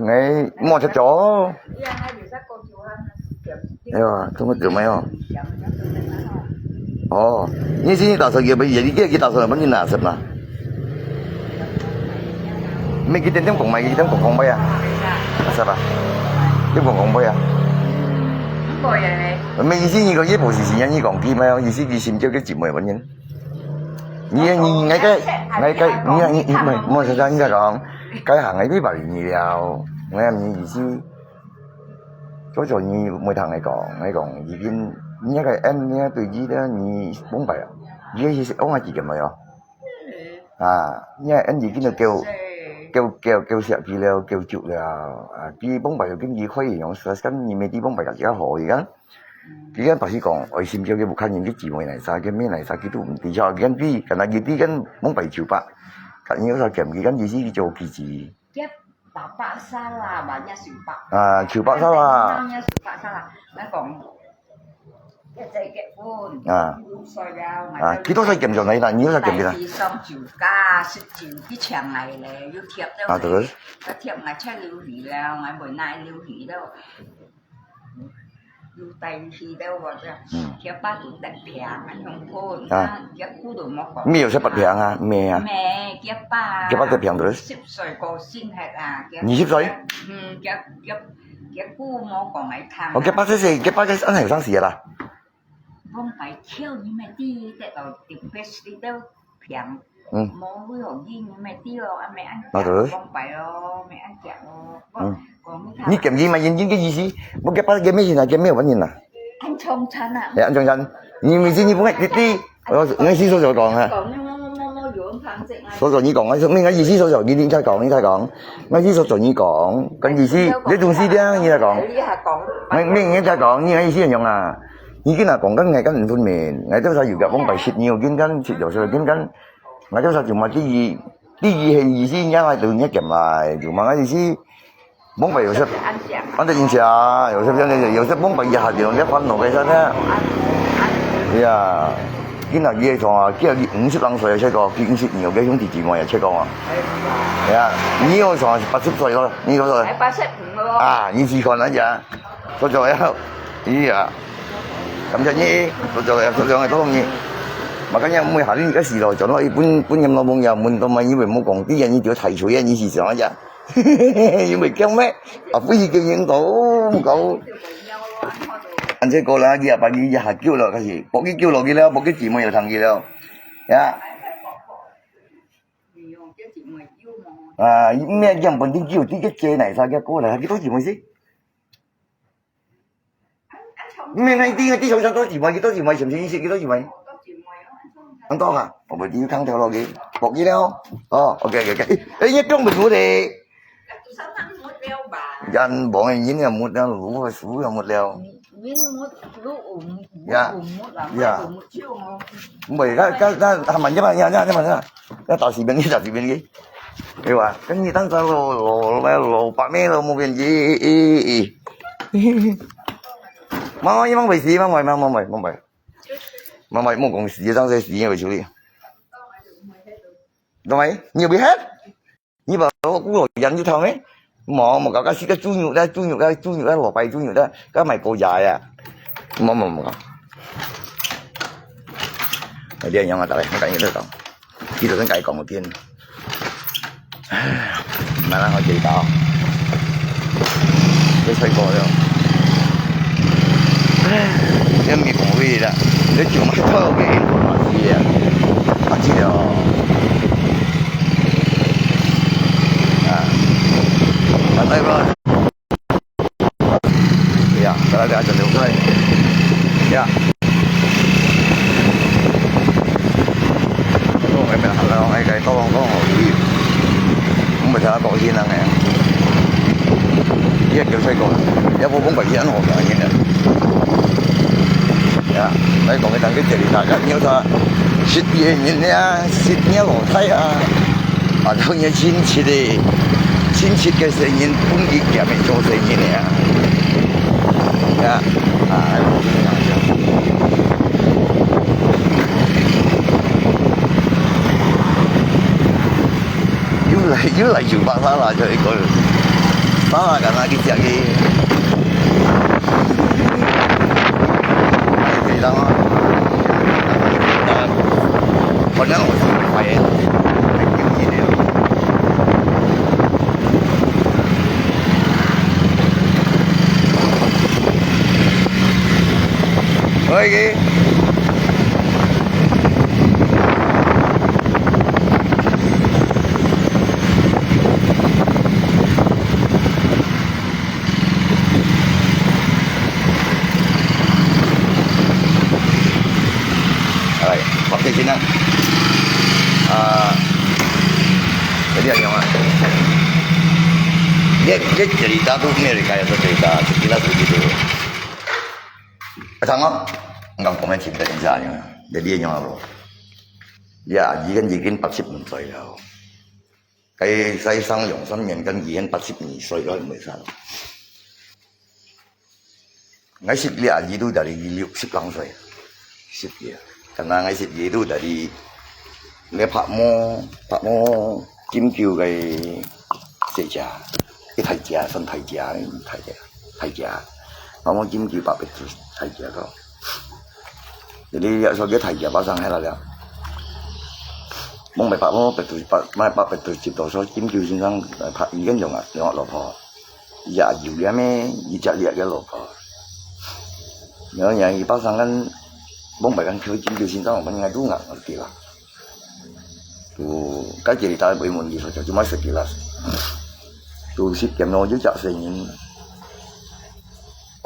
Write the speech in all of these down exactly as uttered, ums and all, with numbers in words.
哎，莫吃酒。哎呀，怎么怎么样？哦，你今天打算也不也你也打算什么？你拿什么？没给点点讲嘛，给点讲讲呗呀。是吧？点讲讲呗呀。没意思，你个也不是新年，你讲给嘛，意思给心叫个姊妹问人。 你你你个，你个，你你你莫莫实在，你个讲，該行个比白你了，我也没意思。所以说你没听我讲，我讲已经，你个恩，你个对伊个，你崩坏啊，你个是往下几个没有？啊，你个恩已经都够够够够小气了，够足了啊！佢崩坏就跟佢可以用，所以讲你没地崩坏个，只好好一个。 佢跟白事講，愛心叫佢屋下人，佢姊妹哪儕，佢妹哪儕，佢都毋知曉。佢跟知，敢若佢知跟蒙拜酒吧，佢有啥兼，佢跟意思佢做記者。佢爸爸沙拉吧，也是爸。啊，酒吧沙拉。也是爸沙拉，來講，佢在結婚，啊。六歲了，啊，幾多歲兼上來啦？你有啥兼啦？上酒家，食酒，佢請來咧，又貼了。啊，對。佢貼來吃鰻魚了，還袂拿鰻魚了。 有帶去了，我讲，嗯。佢爸就得病，啊，用破，啊。啊，佢姑都莫讲。咩有食不平啊？咩啊？咩，佢爸。佢爸得病的。十岁过身忒啊，佢。二十岁？嗯，佢，佢，佢姑莫讲来听啊。哦，佢爸这是，佢爸这是按后生死的啦。往摆跳，你咪知得到，特别是到 平。嗯。無為何你，你咪知咯，啊，咪按啊，對。講白咯，咪按講咯。嗯。講你看。你建議嘛，認真个意思，我个爸个咩人啊，个咩问人啊。按重餐啊。哎，按重餐，你咪知你不会，你，你，我，我意思所所講啊。講，我，我，我，我有人旁邊啊。所所你講，我说，你个意思所所，你，你再講，你再講，我意思所所你講，跟意思，你东西咧，你再講。你還講。没，没，你再講，你个意思怎样啊？你今日講跟我跟唔分明，我都係有个往擺食，你有跟跟食有食跟跟。 𠊎就說就嘛，第一，第一係意思，人家都人家減來，就嘛，𠊎意思，蒙白有食，安得人食，有食，有食蒙白一下就人家煩惱个啥呢？哎呀，今日佢个床啊，今日五十零歲个，七个，佢五十年个兄弟姊妹也七个啊。哎呀，你有床八十岁了，你多少？哎，八十五了。啊，你几岁人家？多少呀？哎呀。 感謝你，多謝，多謝，多謝你。Makanya每下你个時代，轉落去本，本人老朋友，問到嘛，因為無講，啲人你就提出啊，你是想啊，因為驚咩？啊，不是叫人講，講。安這個啦，你啊，把你一下救了，開始，把佢救落去了，把佢姊妹又聽佢了，呀。啊，你咩樣本身就有這個姐奶啥个過來，佢到姊妹先。 毋係，𠊎知，𠊎知，上上多姊妹，幾多姊妹，係毋係？幾多姊妹？恁多啊？我毋知，聽頭落去，薄佢了。哦，OK，OK，OK。誒，誒，你講毋出咧。人忙个人也沒了，路也沒了。呀，呀。毋係，該，該，該，還慢一慢，呀，呀，呀，慢啊。該打死邊去，打死邊去。對吧？跟你當初老，老，老，老伯咩都無變，咦，咦，咦。 慢慢，慢慢洗，慢慢，慢慢，慢慢。慢慢，莫講洗，當時洗个處理。懂沒？你有沒有？你把我顧了養就好咩？無，無搞，該洗个豬肉啦，豬肉啦，豬肉啦，蘿蔔豬肉啦，該買過夜呀。無，無，無。哎，你樣啊，打來，我跟你講。 佢頭先解講个片。唉，慢慢好解答。你睡過了。唉，你咪講佢啦，你做乜偷佢informasi啊？啊，知了。啊，啊，拜拜。 呀，大家就了解。呀。講个咩？係啦，講个多講講哦，毋會聽得講先人个。也叫細個，也無講白人好聽个。呀，來講个當个這裡大家，你有啥識別人呀，識別老太啊？ 啊，當然親戚个，親戚个細人，本地兼个做細人个啊。呀，啊，有來，又來酒吧啦，就一個人。啊，敢若去食去。可以當啊。啊，反正我是買的，很有意思的。可以。 Alright, okay, Cina. Ah, jadi ano nga? Dia, dia cerita tu, Amerika itu cerita, sekilas begitu. Pertama, enggak komen cinta cinta aja. Jadi ano ako? Ya, jikan jikan 八十五歲了。 該，該生兩三年，跟以前八十二歲了，毋會生。𠊎識這阿姨都大概六十零歲，識佢。敢若𠊎識佢都大概，該白毛，白毛金狗个細姐，一大姐，算大姐，大姐，大姐。白毛金狗白白大姐个。 Jadi, ya, so dia thai dia pasang hai lah dia. Mong bai pak mo betul, pak, mai pak betul cip to so Kim Kyu Sing sang, eh, pak ikan jong ah, jong ah lo po. Ya, yu ya me, yu jak ya ke lo po. Nyo, ya, i pasang kan, mong bai kan Kim Kyu Sing sang, mong ngai du ngak ngerti lah. Tu, kai jadi tak boleh mun di so, cuma sekilas. Tu, sip kem no, yu jak sengin.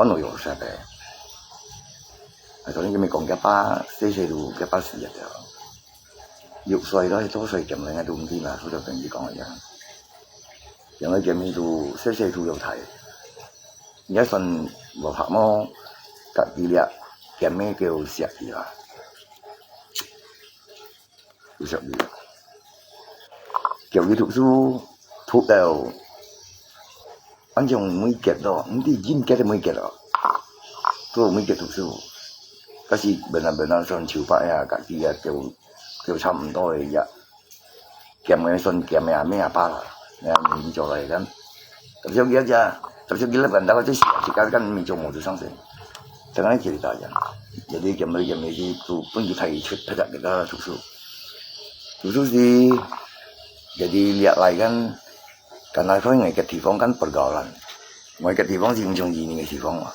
Ono yo sa te. 啊，頭先佢咪講佢阿爸細細路，佢阿爸死啊了。六歲咯，多歲咁樣都毋知啦，所以就同佢講啊，因為佢咪都細細路有大，也算無拍無，隔壁了，佢咪叫惜佢啦，有惜佢。叫佢讀書，讀到 反正每日咯，毋知幾日每日咯，都每日讀書。可是本來本來算頭擺啊，家己啊，就，就差毋多个呀。兼个算兼个阿姆阿爸啦，然後年紀做來kan。十小幾啊，十小幾了，本來就死啊，自家kan咪做無做生事。正个一个大人，有啲兼个兼个去，都分佢太出，太出个讀書。讀書時，有啲掠來kan， Karena kau ngai ke地方kan pergaulan. Ngai ke地方係毋像移民个地方嘛。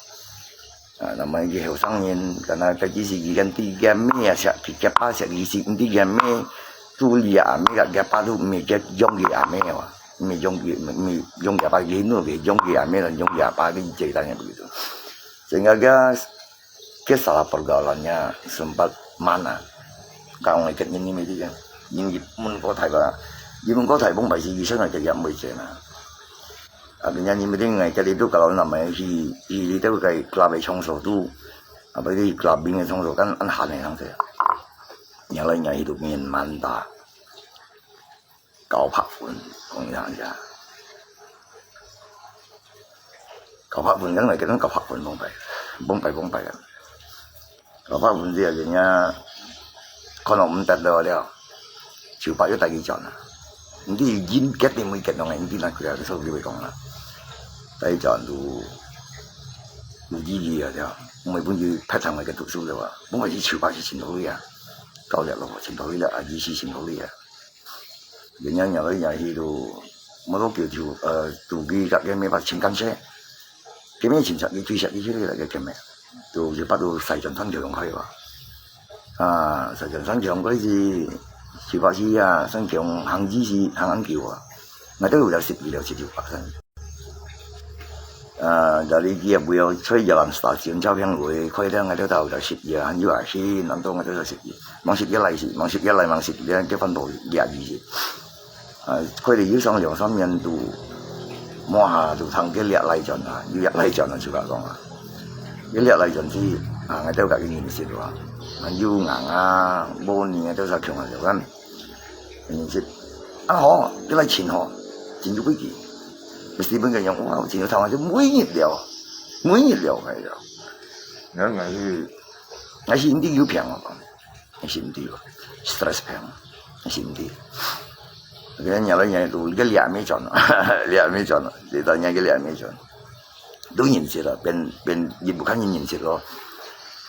啊，那麼一个後生人，karena佢只係佢跟啲个咩啊，惜佢个爸惜佢係毋知个咩，都佢阿姆个，佢爸都毋係佢養佢阿姆嘛，毋係養佢，毋係養佢阿爸，佢努力養佢阿姆，養佢阿爸，佢這單也不知道。Sehingga佢 Ke salah pergaulannya sempat mana. Kau ngai ket ini mesti kan. Ini mun kau thai ba. Ini mun kau thai bung bai si bisa ngai ket yang boleh cina. Artinya ini mesti ngai ket itu kalau namanya si, si itu kai club 个場所 tu. Apa itu clubbing 个場所 kan 恁閒个樣子。原來人家 hidup 面 mantap. 九百分，講一下。九百分，因為佢等九百分，崩壞，崩壞，崩壞啊！九百分之後，人家看到毋得了了，就把佢帶去轉啊！毋知人結定會結定个，毋知哪個啊，所以佢會講啦，帶去轉都無意義啊，對吧？毋會分佢太長个讀書了啊，崩壞去九百是尋到位啊，到了咯，尋到位了，啊，二是尋到位啊。 人家若來若去都，無多久就，呃，都比較个咩吧，情感些，个咩情感，你追求一些个个个咩，都就把都塞转山橋上去吧。啊，塞转山橋上去是，是吧是啊，山橋行一是行很久啊，那都有了十几了，十九八三。 啊，dari dia beliau 吹 jalan stasiun 照片 lui，開了𠊎兜到十一，很有愛心，南東𠊎兜到十一，望十一來時，望十一來，望十一，這番到廿二時。啊，開了有上兩三年都，摸下都通佢掠來轉啊，又掠來轉啊，就講啊，佢掠來轉去，啊，𠊎兜甲佢認識哇，啊，有硬啊，無呢，都係共下就講。 認識。啊好，你來尋吼，尋有幾句。Mesti pun kaya, wah,尋有頭就每日了，每日了，哎呀。然後還是，還是你有病啊，還是你有stress病，還是你。个人家来人家都个脸没转了，脸没转了，这到人家个脸没转，都认识了，变变也不看人认识了，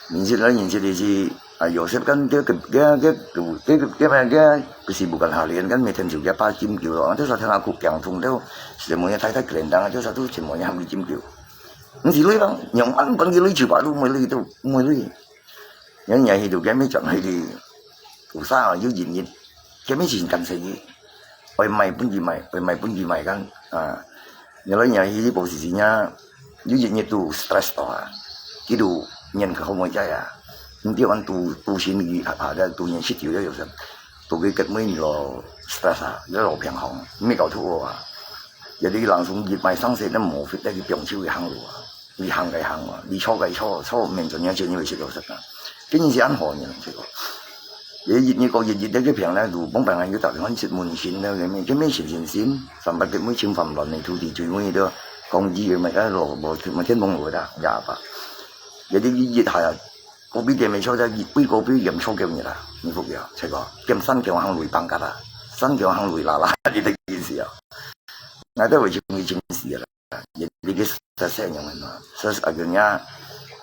认识了认识的是啊，有些跟个个个个个个个个个个是不跟好的，跟每天就个把金球了，就是他那哭讲痛了，什么呀，太太可怜当，就是都什么样没金球，你是累了，你用安管个累就把路没累都没累。 人也去到該面轉去个，有啥有人人，該面是感謝佢，愛買分佢買，愛買分佢買kan，啊，原來人去个保時捷呀，有人人都stress到啊，佢都人可好買在啊，你對俺都都心里啊啊，都人食酒了有時，都會跟妹你咯stress啊，要老平衡，沒搞错啊，有的人從一買上車，那無fit，那个表情會行路啊。 你行个行啊，你坐个坐，坐面前人家就你会食到食啊。今日是安好呢，这个。也一日过一日，这个病呢，就帮病人有打电话去问讯了，这面这面信信信，三百个每千万万的土地最尾都讲几个没个落，无没天崩落的，也吧。也得一日下，咖啡店没坐在一杯咖啡店坐够你啦，你服了，这个，跟三条行路放假啦，三条行路啦啦，你的意思啊？那都会去去去死了。 也你个实实用个嘛，实实个呀。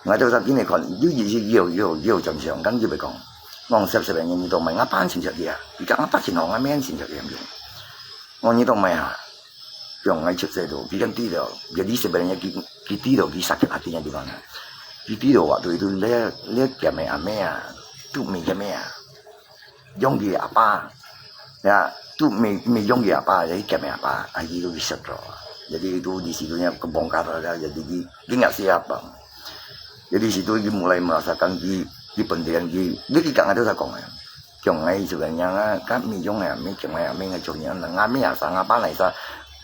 我都在给你看，有一些有有有正常，刚就别讲，我十十年你都买，我半斤吃的啊，你讲我八斤哦，我面斤吃的用。我你都买啊，用我吃这都，比跟地的，也你十年也给给地的，给啥个啊，地的地方啊，给地的话，对对，那那点没啊没啊，都没个没啊。 用佢阿爸，ya，都未未用佢阿爸，佢夾佢阿爸，啊，佢都去食咗。Jadi itu di situ nya kebongkar lah, jadi佢佢nggak siap bang. Jadi situ佢mulai merasakan佢佢penting佢, dia kita nggak ada sakong ya. Kiong ngai sebenarnya kan, kan mi yong ya, mi kiong ya, mi ngai chong ya, ngai mi ya sa, ngai pa nai sa,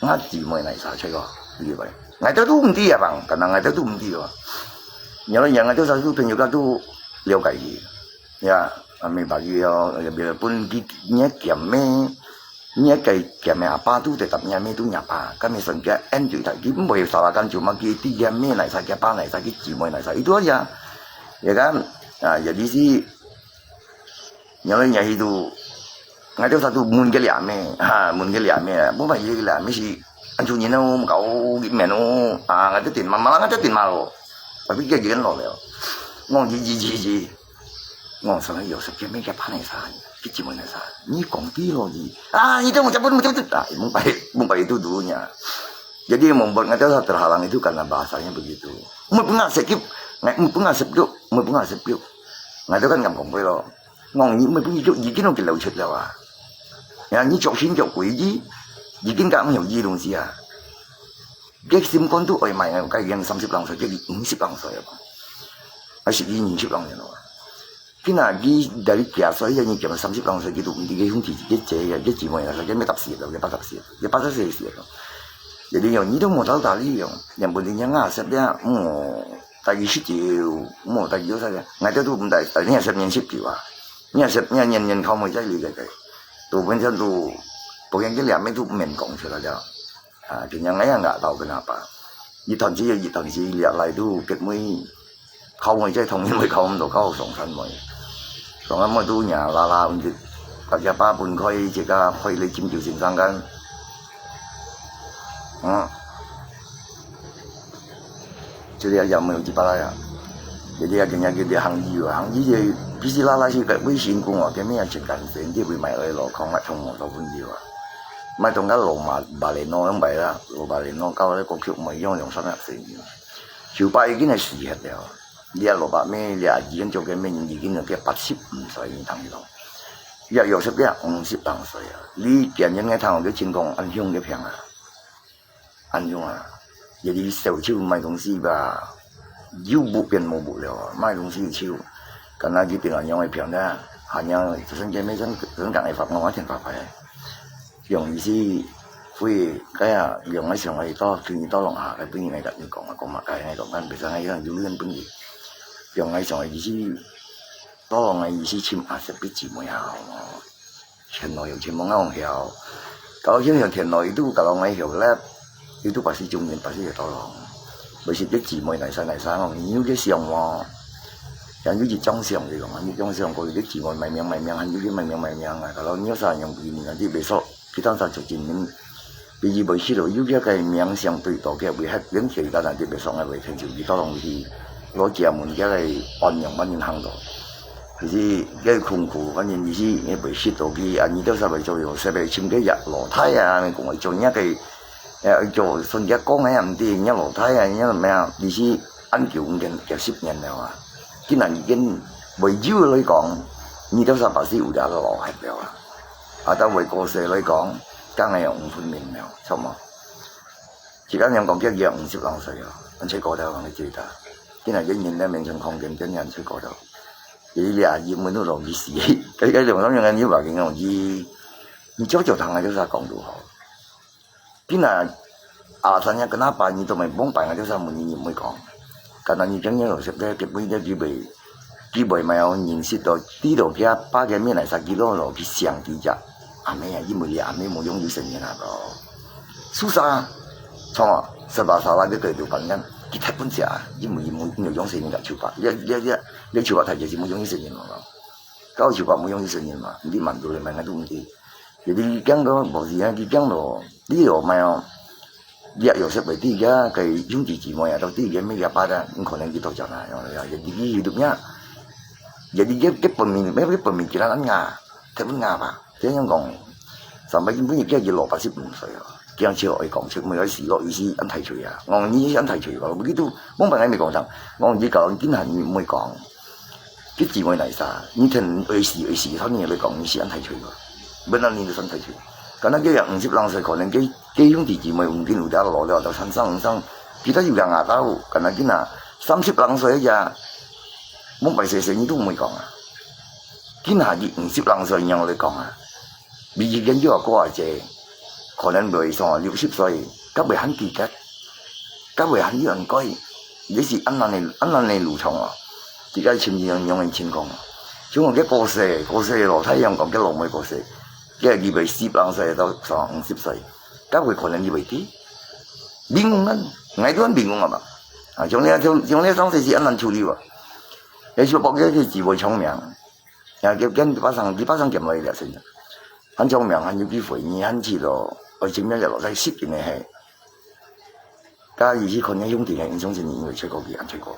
ngai ji mo nai sa, cek ko, gitu ba. Ngai tu tu mesti ya bang, karena ngai tu tu mesti ya. Nyala yang ngai tu sa tu tunjuk tu 了解佢。 Ya, ami bagi yo, ya bila pun ki nya kiam me, nya kai kiam me apa tu tetap nya me tu nya apa. Kami sengke en tu tak ki mboy salah kan cuma ki ti kiam me nai sa ki apa nai sa ki cimoi nai sa itu aja. Ya kan? Nah, jadi si nyala nya itu ngai tu satu mun ke liame, ha, mun ke liame, bukan ye liame si ancu ni no kau ki menu, ah, ngai tu tin ma, malah ngai tu tin ma lo. Tapi ke jikan lo le. Ngong ji ji ji ji. 我说有时间没给办那啥，给结婚那啥，你讲对了你啊，你等我家不不不啊，蒙白蒙白itu dulunya. Jadi membuat ngata terhalang itu karena bahasanya begitu. Mui punga sekip, ngai mui punga sepduk, mui punga sepduk. Ngata kan ngam kong lo. Ngong ni mui punga itu, jadi nong kilau chet lawa. Ya, ni jok sin jok kui ji, jadi kan ngam yung ji dong sia. 佢心肝肚愛買，佢已經三十零歲，佢五十零歲啊，還是二十零年咯。佢那佢在你幾歲，你講三十零歲，佢都毋知佢兄弟、佢姐、佢姊妹啊，佢乜搭死咯，佢八十歲，佢八十歲死咯。Jadi yo，你都無到打理用，原本人家啊，十兩，莫帶佢食酒，莫帶佢做啥个，𠊎兜都毋帶，帶你十年食酒啊，你十年年年靠妹在裡个个，都本身都，不然佢兩面都免講出來了。 啊，今日𠊎也ngak到跟阿爸，一段時間一段時間來都結尾，靠妹在同年尾靠毋到，靠上山妹。上山妹都nhà啦啦，大家把分開，自家開了針灸先生間。嗯。 就係也無有一百來啊。Jadi啊，今日佢哋行醫啊，行醫就稀稀拉拉去个微信公啊，佢乜也真感謝，佢會買來攞，看啊，從無到分佢啊。買同个羅馬巴雷諾樣擺啦，羅馬巴雷諾搞个國曲無一樣，用三十歲。九八已經係死忒了，你啊羅馬咩，你啊已經做个咩，已經有个八十五歲，你聽佢講，也有十个五十零歲啊，你今日个聽佢情況，恁樣个病啊。 恁樣啊，一日小手買東西吧，有無變無無了啊，買東西就，敢若佢定恁樣个病呢，還要就算見面，真真講个發，我天發牌，用意思，會，該啊，用个上个到，今日到弄下，該本人來甲你講啊，講嘛，該个講，咱袂使个，有人本人，用个上个意思，到弄个意思，尋阿叔个姊妹啊， 前路有前路，𠊎曉。Kalau yang yang前路itu kalau ngai hiểu lep, itu pasti jumpa pasti ya tolong. Besi dia cimoi nai sa nai sa ngong, ni dia siang mo. Yang dia cong siang dia ngong, ni cong siang ko dia cimoi mai miang mai miang, han dia mai miang mai miang. Kalau ni sa yang begini nanti besok 佢當時就真人，比如會識到有个个名相對到个，為核人客家人特別上个會天就佢到浪去，老家門个个安陽乜人行到。其實个空苦，反正意思也會識到佢啊，你到啥會做有，特別尋个也老太啊，你講做人个，呃，做算个講个也毋知，人老太啊，人咩啊，意思恁久五年、幾十年了啊，竟然已經會有來講，你到啥把是有得老害了啊。 啊，到會過世來講，講个有五分明了，著無？自家人講叫佢五十零歲哦，恁才過到往个最大。今日个人咧面前看見，真係恁才過到。佢這阿姨問都落去死，該該兩三年你話佢講，你你早早聽个，就是講到好。今日阿三娘跟阿爸，你都沒幫辦个，就是問你，你毋會講。 敢若你今日有識个，結婚个機會，機會嘛有認識到，知道佢阿爸个面來殺佢咯咯，去想佢只阿妹啊，因為你阿妹無用有生人啊咯。Susah，從啊，serba salah个角度反正，佢太笨些啊，因為無有用生人个手法，你你你你手法太就是無用有生人咯。搞手法無用有生人嘛，你滿足了嘛，那都毋知。Jadi佢講到，無是啊，佢講到，你有嘛有？ 你也有識會知个，該兄弟姊妹啊，都知个，每个爸的，你可能佢都講啦，有有有，你你你呀，jadi个个本名，咩个本名，佢人啊，特別啊吧，這樣講，上擺根本佢佢老八十五歲啊，驚笑愛講笑，毋愛死咯，意思恁大歲啊，我你恁大歲吧，我佢都，我本來沒講上，我你講今下你毋會講。 佢姊妹哪儕？你聽，愛死愛死，他你來講，你死恁大歲个，本來你就算大歲。敢若佢也五十零歲，可能佢佢兄弟姊妹五斤有得老了，到三十五上，佢都有个牙到，敢若佢那三十零歲呀，莫白細細，你都毋會講啊。佢那佢五十零歲，你來講啊？比佢更要過啊，這可能會上六十歲，甲會還記得。 甲會還有人改，這是恁樣个恁樣个路程啊，自家尋樣樣个情況啊。像講个過世，過世个老太陽講个老妹過世，个佢會四十零歲到三五十歲，甲會可能佢會知。bingung啊，𠊎都很bingung啊嘛。啊，像你像像你上世是恁樣處理啊，也是包括佢姊妹聰明，啊，佢跟你巴上你巴上兼來了先，很聰明，很有機會，你很知道，愛尋樣个老太識緊个係。 甲伊去看个兄弟个，因相信你，因為出國佢安出國。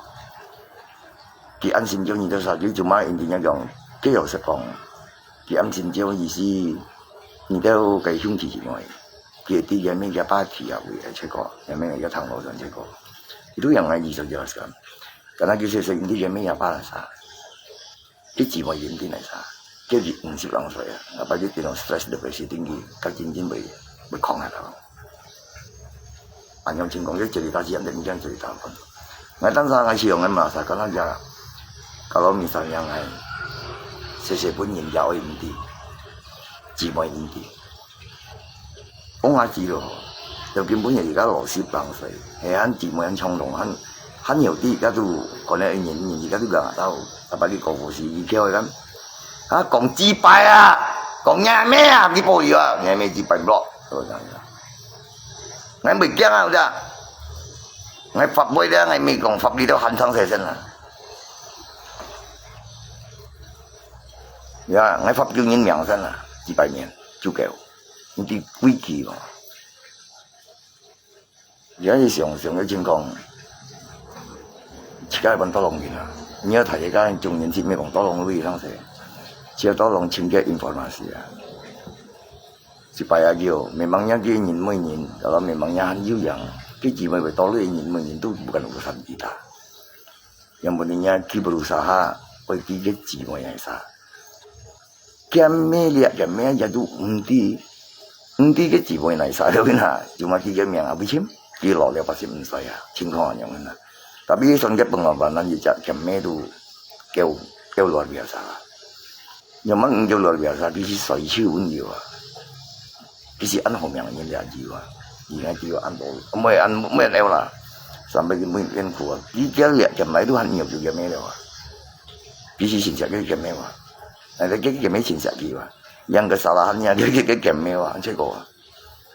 佢安心叫你到啥，佢就嘛因為講，佢有實講，佢安心叫意思，你到个兄弟去外，佢知个咩个party啊，會出國，也咩个糖果上出國，佢都yang ngai意思就係咁。敢若佢說說，你知个咩个巴拉啥？ 佢姊妹認定來啥？叫佢五十零歲啊，啊，把佢電腦stress到佢死定佢，甲真正會會狂下頭。啊，樣情況，佢這裡打字，人家這裡打分。𠊎當時𠊎是用个嘛，啥，敢若也，kalau misalnya𠊎，細細本人也會毋知，姊妹毋知。 講下子咯，就根本係而家老死當歲，係恁姊妹恁衝動，恁恁有啲而家都可能一年一年而家都講到，啊，把你講故事，你叫佢講，啊，講幾擺啊，講你阿妹啊，你保佑啊，你阿妹幾擺block，我講呀，𠊎袂驚啊，有得，𠊎法會咧，𠊎咪講法律都很長時間啊，呀，𠊎法律人命先啊，幾百年就夠。 你知規矩無？而家你想想个情況，自家一般多浪人啊，你要大家中年前面講多浪位上勢，只要多浪清潔informasi啊。一擺啊叫，memangnya个人每人，kalau memangnya很有樣，个姊妹會多類人每人都bukan urusan kita。Yang pentingnya佢berusaha，為佢个姊妹來啥。 兼咩咧，兼咩也都毋知，毋知个姊妹哪儕了啦，就嘛佢个名也毋清，佢老了八十五歲啊，情況恁樣啦。Tapi算个本老板，咱一隻兼咩都叫叫luar biasa啦。若麼毋叫luar biasa，佢是衰手穩有啊。佢是恁好命人了有啊，而家佢又恁多，毋會恁毋會了啦。Sampai佢每艱苦啊，佢叫咧兼來都還有就兼咩了啊。佢是真正个兼咩嘛。 Nah, kaya kami cinsa kiwa. Yang kesalahannya kaya kaya kami wa, ceko wa.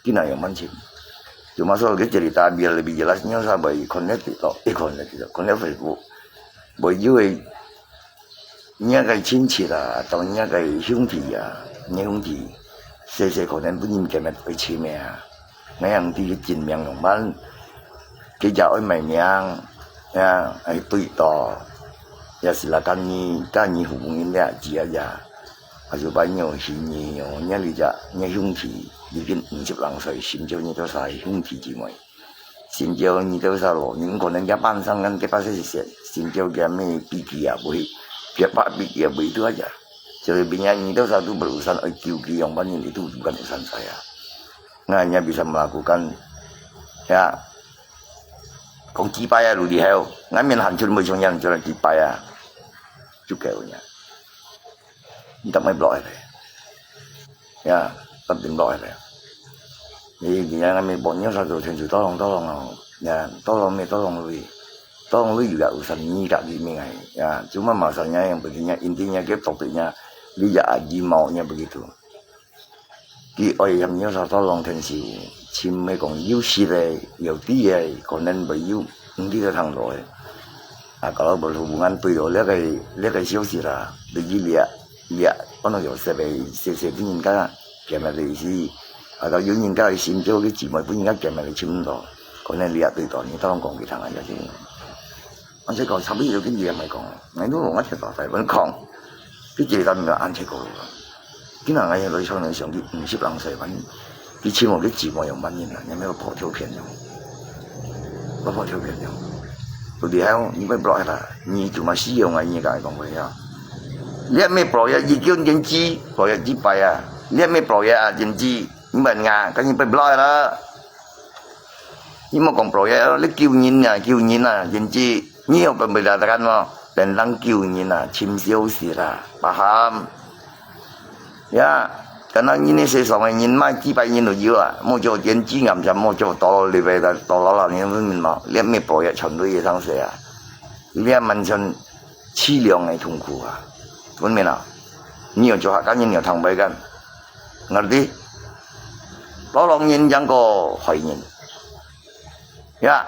Kina yang mancing. Cuma soal kaya cerita biar lebih jelasnya sampai connect itu, eh connect itu, connect Facebook. Boleh juga 你个親戚啊，到你个兄弟啊，你兄弟，細細可能分人革命愛尋个啊。𠊎也毋知佢真名樣般，佢也愛賣名，啊，愛對待，也係啦，跟你，跟你父母人了解呀。啊，就把你有心意哦，你這隻，你兄弟已經五十零歲，心照你都係兄弟姊妹。 心照你兜儕老人，可能佢半生人，佢八十歲，心照佢乜脾氣也毋會，佢發脾氣也毋會對啊。就係變成你兜儕都無留心愛救佢，樣般人你都毋敢有善哉啊。𠊎也比較無顧間，呀，講幾擺啊，路裡頭，𠊎面喊出無像樣，就來幾擺啊，就夠了。你當愛block下來。 呀，捌定落下來。你今日𠊎咪無，你有啥做天就tolong tolong哦，呀，tolong乜tolong lui，tolong lui juga urusan你家己命哎，呀，cuma masalahnya yang pentingnya intinya kita topiknya，你也aji mau nya begitu。佢愛向你有啥tolong天就，尋个講有識个、有知个，可能會有，毋知得通落个。啊，kalau berhubungan對到這个，這个消息啦，對於你啊， 這，可能有些个，些，些分人家革命个意思，啊，到有人家个心照个姊妹分人家革命个尋毋到，可能你也對到，你當講佢聽啊，也是。而且講差不多就跟你也毋係講，𠊎都講我聽到大分講，佢這个咱們安切過了。今日𠊎也來想來想去，五十零歲，反正 佢尋我个姊妹樣般人啊，你乜要跑條片樣，要跑條片樣。有時候你會block啦，你就嘛使用啊，你个講話啊。你乜block啊，已經人知，block啊幾擺啊，你乜block啊，人知，你問啊，跟你被block啦。你莫講block啊，你救人啊，救人啊，人知，你有辦法啦，看無？等等救人啊，尋消息啦，paham？ Ya，敢若你那世上个人，買幾百人都有啊，莫做點子，暗想莫做到禮拜个到老老年分明嘛，你乜保育全隊个上勢啊，你乜完全凄涼个痛苦啊，分明啊，你有做客家人有通背个，ngerti？老老年養个壞人，ya，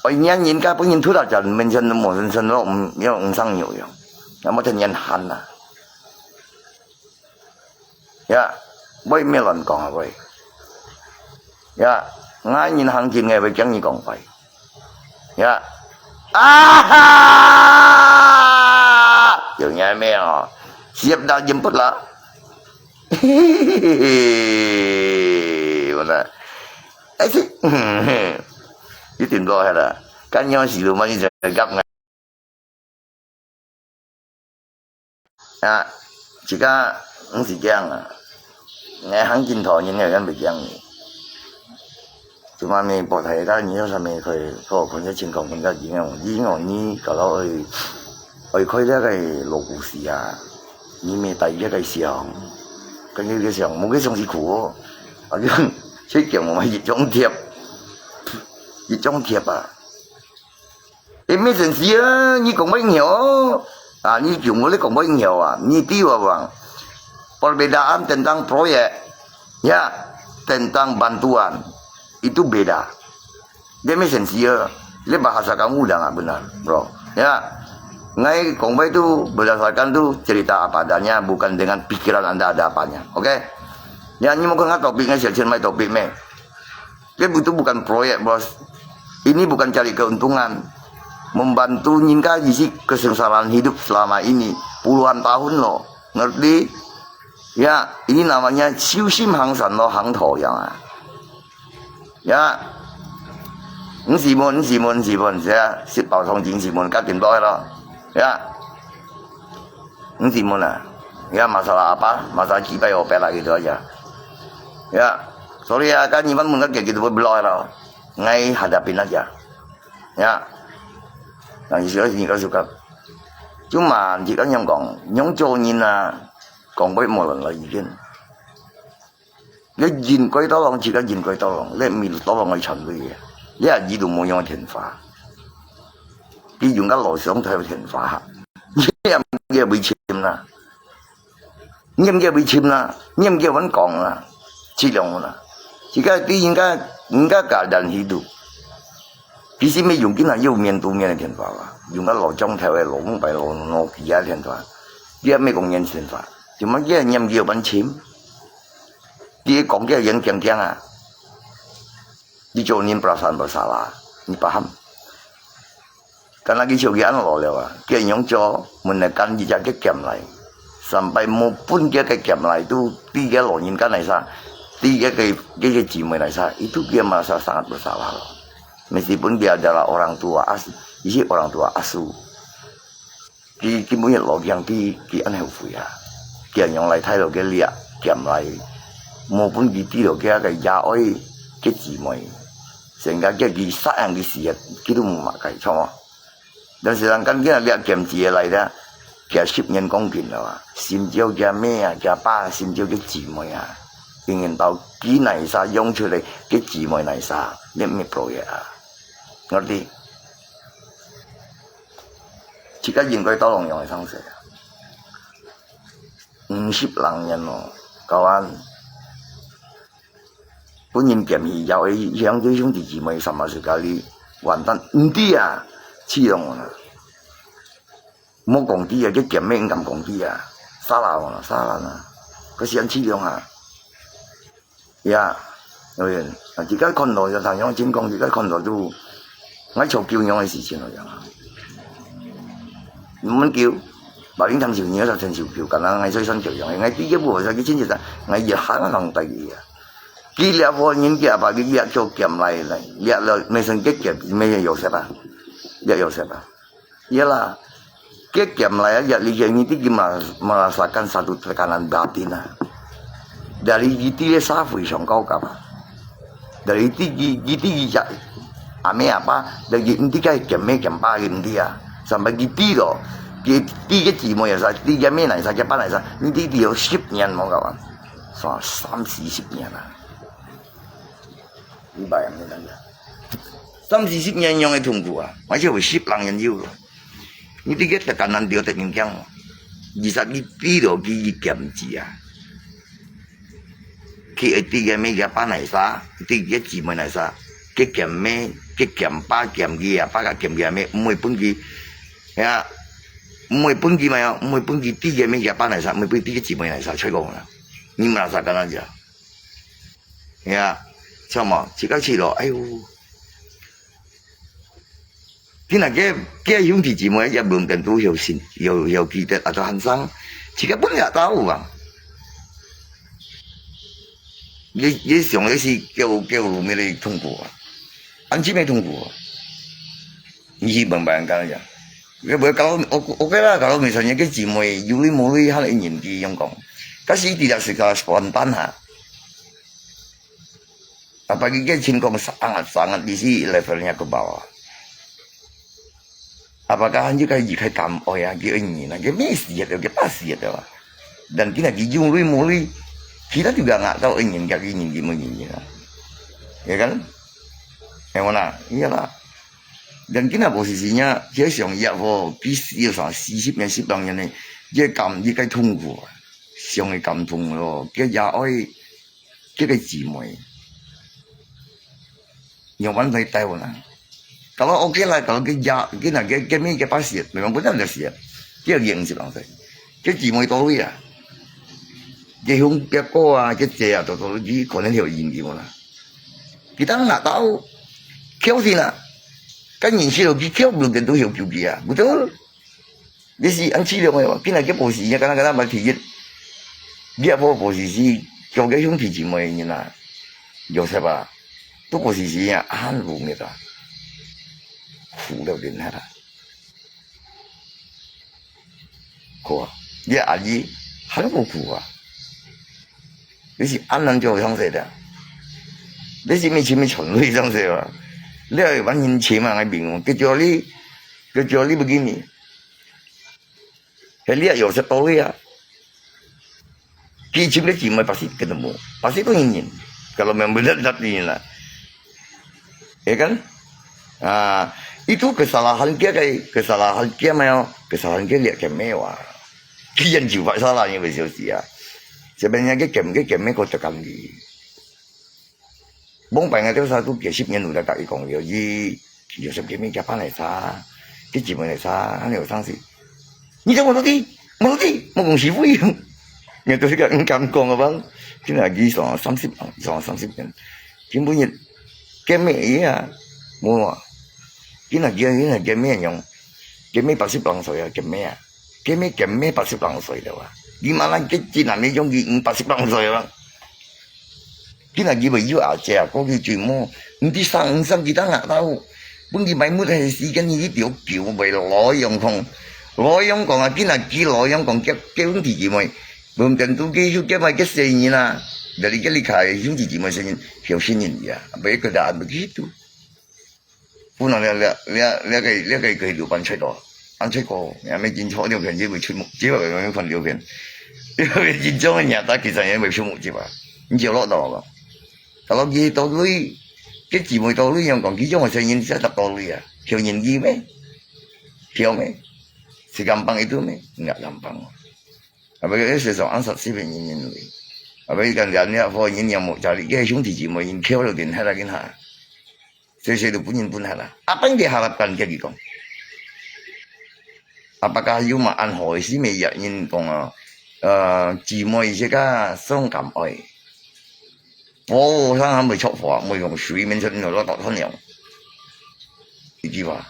壞人人家分人拖到家，面前都無人生咯，嗯，要五上有用，要么天天喊呐。 Ya，會毋會亂講啊會。Ya，𠊎人行近个會驚你講壞。Ya，啊哈！有影無哦？Siap dah jemput lah。我呢，哎是，一定落下啦。干擾死都嘛，你就夾 啊，自家毋使驚啊，𠊎行近頭人个人袂驚你。Cuma你博大家你有啥物可以好看个情況，看个人哦，人哦，你搞到愛愛開這个老故事啊，你咪帶這个相，跟這个相，無个相是苦哦，啊，就最近我一張貼，一張貼啊。 Emergency啊，你講乜曉？啊，你全部你講乜曉啊？你知我講，perbedaan tentang proyek, ya, tentang bantuan, itu beda. Dia emergency啊，你bahasa kamu udah nggak benar, bro. Ya, ngai kong itu berdasarkan tu cerita apa adanya, bukan dengan pikiran anda ada apanya, oke? Ya, ni mau kena topik ngai siapa mai topik mai. Dia butuh bukan proyek, bos. Ini bukan cari keuntungan. Membantu nyingka isi kesengsaraan hidup selama ini. Puluhan tahun loh. Ngerti? Ya, ini namanya 修心行善咯，行道樣啊。Ya. 你是問，你是問，你是問，是啊，食飽通情是問，較緊落去咯。Ya. 你是問啊？Ya, masalah apa? Masalah kita ya, oke lah gitu aja. Ya, sorry ya, kan iman mun kan kayak gitu belok lah. Ngai hadapin aja. Ya. Yang istilah sini kau suka. Cuma, jika nyong kong, nyong cowok nyina, kong boy molon lagi kan. Ni人鬼到浪，自家人鬼到浪，你毋係到浪去尋佢个，你也遇到無用个電話，佢用个老相台个電話，你也毋叫佢尋啦，你也毋叫佢尋啦，你也毋叫佢講啦，這種啦，自家對人家人家家人去度，其實毋用緊啊，有面對面个電話啦，用个老相台个老紅牌老Nokia電話，你也毋講人電話，做麼个你也毋叫佢尋？佢講个人聽聽啊，你做人perasan bersalah，你paham？Karena佢手機恁老了啊，佢樣做，問來kan佢隻个兼來，sampai無分佢个兼來都，對个老人家來sa，對个个个姊妹來sa，itu dia merasa sangat bersalah咯。Meskipun dia adalah orang tua as，一些orang tua asuh。 佢，佢每日落樣，佢，佢恁後悔啊！佢仰來睇到个掠，兼來，無分佢知道佢个爺哀个姊妹，成个佢，佢殺人个時日，佢都無麼个，著無？但是人家佢掠兼姊个來咧，佢十年光景了啊，心照佢阿姆啊，佢阿爸，心照佢姊妹啊，永遠到佢哪儕養出來，佢姊妹哪儕，你毋係pro啊！Ngerti？ 自家應該到龍陽个上勢啊。五十零年咯，教安。分人兼去，要去，兄弟兄弟姊妹sama sekali，完蛋，毋知啊，去龍啊。莫講知啊，佢兼妹毋敢講知啊，salah啊，salah啊，可是去龍啊。 Ya，有影。啊，自家看到就同樣情況，自家看到都，𠊎做狗樣个事情來樣啊。毋免狗，把你當小人，就成小狗，敢若𠊎做生狗樣，𠊎第一步就去清洁站，𠊎也行行第一啊。佢掠貨人家把佢掠做兼來來，掠了，沒成个兼，沒有食啊，掠有食啊。 Iyalah，佢兼來啊，一日佢，佢merasakan satu tekanan batin啊。Dari佢个社會上高級啊，dari佢，佢，佢隻阿姆阿爸，dari佢个兼姆兼爸佢毋知啊，sampai佢知咯，佢，佢个姊妹也係，佢个妹來晒，佢爸來晒，你知佢有十年無搞啊，三，三四十年啊。 你白人个等等，三四十年樣个痛苦啊，而且有十零年有咯。你這个特干難得得人講，二十一歲落去佢兼子啊，佢會知个咩个爸哪儕，知个姊妹哪儕，个兼妹，个兼爸兼佢啊，爸个兼佢啊，咩，毋會分佢，呀，毋會分佢嘛呀，毋會分佢知个咩个爸哪儕，毋會分知个姊妹哪儕，出講啦，你嘛哪儕敢樣子啊？ Ya，知無？自家試咯，哎喲，今日个，个兄弟姊妹也毋等都有信，有，有記得啊，都還生，自家本也到啊。你，你想的是叫，叫咩个痛苦啊？安怎个痛苦啊？你去問問人家呀。你毋好搞，OK啦，搞到未成年个姊妹，有理無理，還一年紀樣講。但是佢哋係个spontan哈。 Apalagi情況sangat-sangat di si levelnya ke bawah. Apakah han juga ikai kam oya ke ini na ke mesti ya ke pasti ya lah. Dan kina kijung lui muli, kita juga nggak tahu ingin kaki ingin gimana ini lah. Ya kan? Yang mana? Iyalah. Dan kina posisinya, dia siang ya po, pis ya sa sisip yang sip yang ni, dia kam, dia kai tunggu. Siang kam tunggu, dia ya oi, dia kai jimoi. Yang mana saya tahu na. Kalau okey lah, kalau dia, dia nak dia, dia ni dia pasti, memang benar dia siap. Dia yang sip yang saya. Dia jimoi tahu ya. Dia hung dia ko ah, dia saya tu tu, dia kau ni dia ingin gimana. Kita nggak tahu. Kau sih nak. Kan yang sih lagi kau belum tentu yang kau dia. Betul? Dia si an chi liang eh, kina ke posisi nya kana kana mati jit. Dia po posisi, kau ke hung ti chi mo ni na. Joseph ah. Tu posisi nya an lu ni ta. Fu liao din ha. Ko. Dia aji, han ko ku ah. Dia si an nan jauh sang se da. Dia si mi chi mi chon lui sang se ba. Dia ban hin chi ma ngai bing. Kecuali, kecuali begini. Helia Yosef tahu ya. Kicim dia cuma pasti ketemu. Pasti tu ingin. Kalau memang benar-benar ingin lah. Ya kan? Ah, itu kesalahan dia kai, kesalahan dia mah, kesalahan dia lihat ke mewah. Kian juga salahnya besar dia. Sebenarnya dia kem, dia kem kau tekan di. Bông pai ngai teu sa tu kia sip nyan lu da ka i kong yo yi, yo sep kia mi kia pa nai sa, kia ji mo nai sa, han yo sang si. Ni teu mo tu ti, mo tu ti, mo kong si fu yi. 你都係講毋敢講啊，講，今仔日上三十，上三十年，今晡日見面啊，無啊，今仔日，今仔日見面用，見面八十零歲啊，見面啊，見面見面八十零歲了啊，你媽咱今今仔日用佢八十零歲啊。 今仔日會有阿姐啊，過去追無，毋知生毋生佢當額頭，分佢埋沒个時間，佢一條狗會老樣講，老樣講啊，今仔日老樣講，結，結婚弟弟妹，無等到佢又結埋个細人啊，dari佢離開兄弟姊妹細人，小細人啊，袂个得安排佢都。 本來了，了，了，了个，了个个流班出咯，安出个，也没进错，了片就会出目，只有有人看了片，因为进错个人，大家其实也没出目，对吧？你就落到了，kalau佢到位，个姊妹到位，样讲，佢种个声音才得到位啊，有人意咩？有咩？是敢帮一顿咩？应该敢帮。啊，不过是说，安实是别人认为，啊，不过讲人家好人家没家里，个兄弟姊妹，人跳了点，还来跟他。 細細都分人分下啦。阿伯佢下啦，跟佢講。阿伯家有嘛安好个，是咩人講啊？呃，姊妹自家相感愛。火上還未著火，未用水面出，你落到斷了。一句話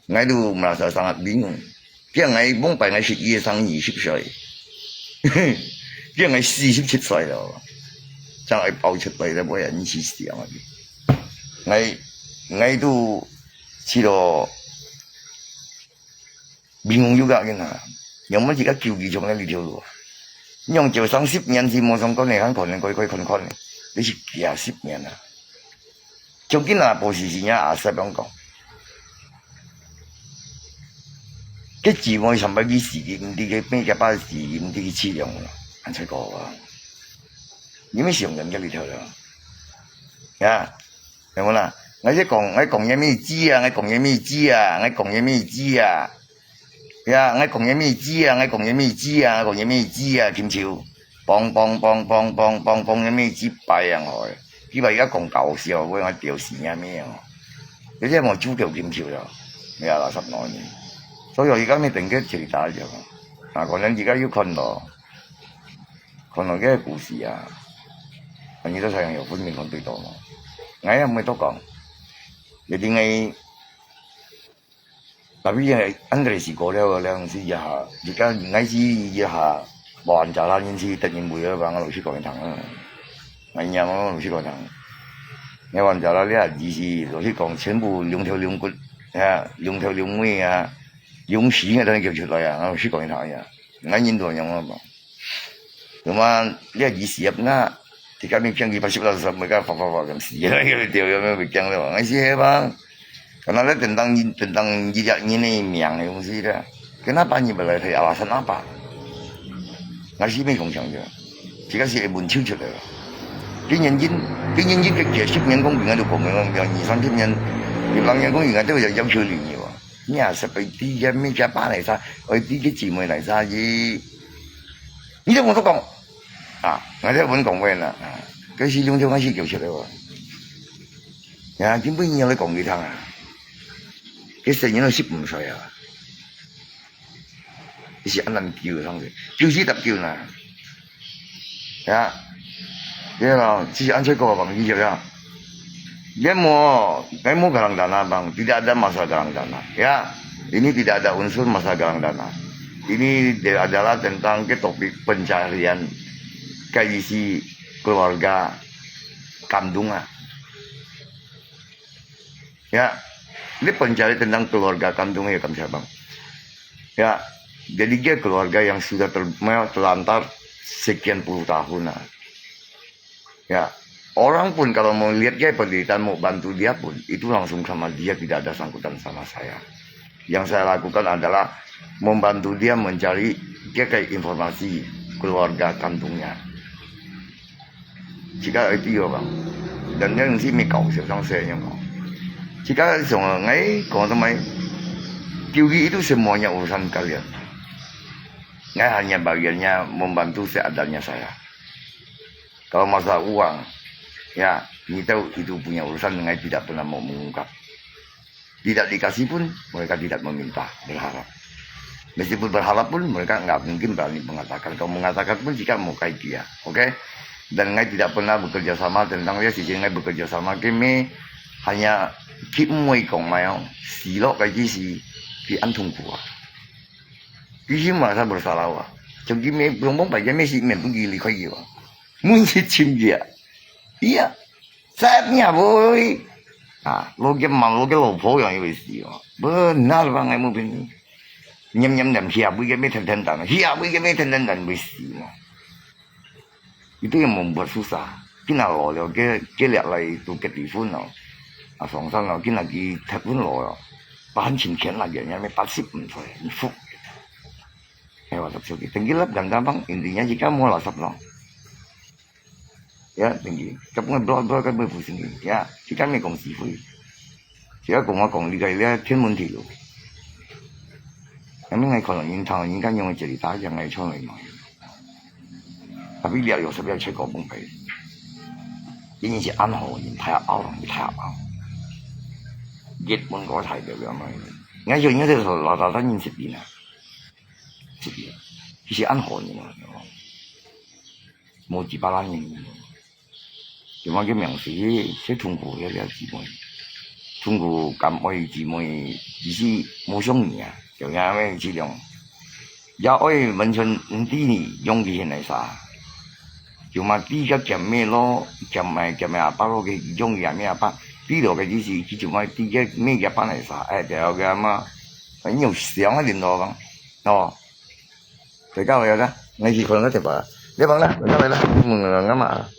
，𠊎都merasa sangat bingung。 驚𠊎往擺𠊎識佢个生二十歲，驚𠊎四十七歲了，正愛爆出來了，我也毋知點啊！𠊎，𠊎都試到bingung juga个啊，仰般自家救佢從該裡頭路啊？仰照生十年是無相干个，還可能可以，可以看看个，這是幾十年啊！ 將近啊，無時時啊，阿叔樣講。个姊妹上擺佢死，佢毋知佢咩个爸死，佢毋知佢淒涼啦，安出个啊。你咪想人家裡頭了，呀，有無啦？𠊎在講，𠊎講个咩子啊，𠊎講个咩子啊，𠊎講个咩子啊。 呀，𠊎講个咩子啊，𠊎講个咩子啊，𠊎講个咩子啊，琴手，嘣嘣嘣嘣嘣嘣嘣个咩子擺樣好个，佢話佢講搞笑，我講吊死人咩哦，這些無主角琴手了，呀，垃圾腦呢。所以佢講你等个情打一下，啊，可能自家有看到，看到个故事啊，啊，你都想有分明看對到嘛，𠊎也毋會多講，一定个。 Tapi yang Andre si ko leo leo si ya, jika ngai si ya, bawan jalan si tak nyimbu ya bang lu si ko tang. Ngai nyam lu si ko tang. Ngai wan jalan ya, di si lu si ko, 全部兩頭兩骨，啊，兩頭兩尾啊，兩時啊，等佢叫出來啊，lu si ko tang ya. Ngai nhìn到樣啊嘛。 Cuma dia di siap nga, tika mi piang di pasip lah sampai ka fa fa fa kan si, ya, ya, dia ya mi piang lah, ngai si hebat. Karena dia tentang, tentang jejak ini miang yang si dia. Kenapa ni belai, alasan apa? Ngai si mi kong siang dia. Jika si pun cucu dia. Pinyin jin, pinyin jin ke dia sip nian kong bingan tu kong, yang ni sang sip nian, ni lang nian kong bingan tu ya yang cucu ni wa. Nya seperti dia mi siapa lai sa, oi di ke cimoi lai sa ji. 你都無得講。啊，𠊎這文講話啦，啊，該時用這款事叫出來哦。呀，根本你有咧講佢聽啊，該細人都識毋衰啊，你是恁難救上去，救死搭救啦。呀，對啦，只是安出個網友呀。 Dia mo, kami mo galang dana bang, tidak ada masalah galang dana. Ya, ini tidak ada unsur masalah galang dana. Ini dia adalah tentang ke topik pencarian ke isi keluarga kandung ah. Ya, ini pencari tentang keluarga kandung ya kami bang. Ya, jadi dia keluarga yang sudah ter, terlantar sekian puluh tahun lah. Ya, orang pun kalau melihat dia penderitaan mau bantu dia pun, itu langsung sama dia, tidak ada sangkutan sama saya. Yang saya lakukan adalah membantu dia mencari dia kayak informasi keluarga kandungnya. Jika itu ya bang, dan yang si mi kau siapa saya yang kau. Jika semua ngai kau teman, kiwi itu semuanya urusan kalian. Ngai hanya bagiannya membantu seadanya saya. Kalau masalah uang, ya, ni tahu itu punya urusan, ngai tidak pernah mau mengungkap. Tidak dikasih pun, mereka tidak meminta, berharap. Meskipun berharap pun mereka nggak mungkin berani mengatakan. Kalau mengatakan pun juga mau kayak dia, oke? Dan ngai tidak pernah bekerja sama tentang dia, sisi ngai bekerja sama kami hanya keep moi kong mai, silo kayak si, ki an tungku ah. Ki si merasa bersalah ah. Jadi me belum pun baca me si men pun gili kau ah. Mun si cim dia. Iya. Saya punya boy. Ah, lo ke mam lo ke lo po yang ibu si. Benar bang ai mu bin. Nyam nyam nyam hiap bui ke me ten ten tan, hiap bui ke me ten ten tan bui si mo. Itu yang membuat susah. Kina lo leo ke ke liak lai tu ke di fun no. Ah, song san no, kina ki tet fun lo yo. Bahan chin kian la ge, nyam me pasip mun soi, ni fuk. Ai wa sap sio ki. Tengki lap ganda bang, intinya jika mo la sap no. Ya, tengki. Kap ngai blok blok kap pusing. Ya, jika me kong si fui. Jika kong kong li kai le, 天文地理。Kami ngai kono yin tang yin kan yong jadi ta yang ngai chon lai noi. Tapi liak yo sebab cek ko pun pai. Ini si an ho yin thai au lang thai au. Git pun ko thai de yang noi. Ngai yo ngai de so la ta ta yin sedih na. Sedih. Kisi an ho yin. Mo jiba la yin. 就話佢名字，佢痛苦了了姊妹，痛苦感愛姊妹，意思無想你啊，就因為這樣，也愛完全毋知你用佢現在啥，就嘛知个兼咩咯，兼咩兼咩阿爸咯，佢用佢阿咩阿爸，知道个意思，佢就嘛知个咩个阿爸係啥，哎，對个嘛，你有想啊，點到講，哦。 Teka waya da, ngai ki kono teka. Dia bang lah, teka waya lah. Mun ngama.